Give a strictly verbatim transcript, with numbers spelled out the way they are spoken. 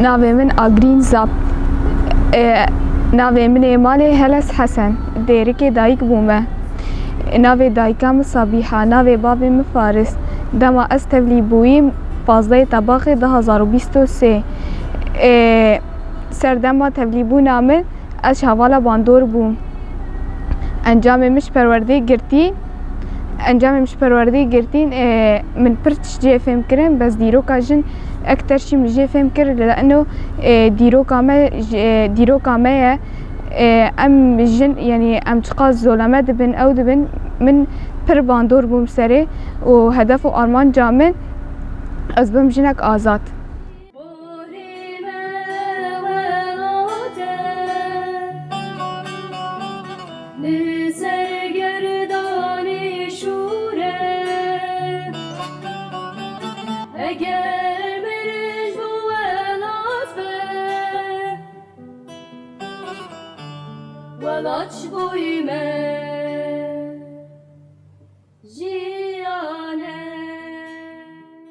Navê min Agrîn Zap. E, navê min ê malê Heles Hesen. Dêrikê dayik bûme. Navê dayika min Sabîha, navê bavê min Faris. Dema ez tevlî bûyîm, pazdehê Tebaxê du hazar û bîst û sê. E, serdema tevlîbûna min, ez ji hevala bandor bûm. Encamê min ji perwerdê girtî, encamê min ji perwerdê girtîn, e, min pir tişt jê fêm kirin, bes dîroka jin ekter jî min jê fêm kir, li eno, e, dîroka me, ji, e, dîroka me ye. E, em jin, yanî em çiqas zoleme dibin, ew dibin, min pir bandor bûm serê û hedef û armanca min, ez bim jinek azad. Borî me welate, li ser gerdanî şûre. Eger mirij bo welat be, welat ji boyî me.